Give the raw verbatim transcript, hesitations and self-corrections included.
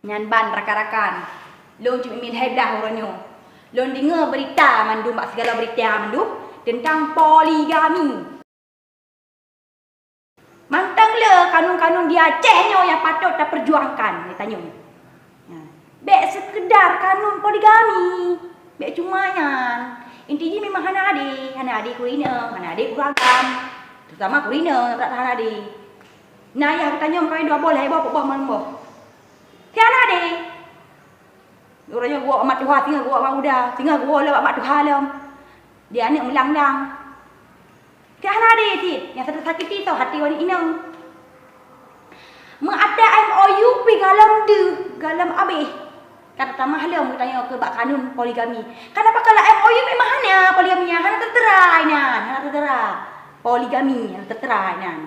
Nyan ban rakan-rakan, lôn cit mimit hai blah uroe nyoe. Lôn deungoe beurita mandum bak sigala beurita mandum teuntang poligami. Mantong le kanun-kanun di Aceh nyoe nyang patôt tapeujuangkan geutanyoe. Nah, bék seukeudar kanun poligami, bék cuma nyan. Inti jih memang hana adé, hana adé keu inong, hana adé keu agam. Terutama keu inong, brat hana adé. Nah, yah geutanyoe meukawen dua boh, lhèe boh, peuet boh, limong boh. Hana adé. Uroe nyoe geuwoe bak mak tuha, singoh geuwoe bak mak uda, singoh geuwoe lom bak mak tuha lom. Di aneuk meulang-lang. Hana adé cit, nyang sakét-sakét toh até ureueng inong. Meuaté M O U pih galom deuh, galom abéh. Ka tatamah lom geutanyoe keu bak kanun poligami. Kenapa kalau M O U memang hana poligami nyan, hana teuteura inan, hana teuteura. Poligami hana teuteura inan.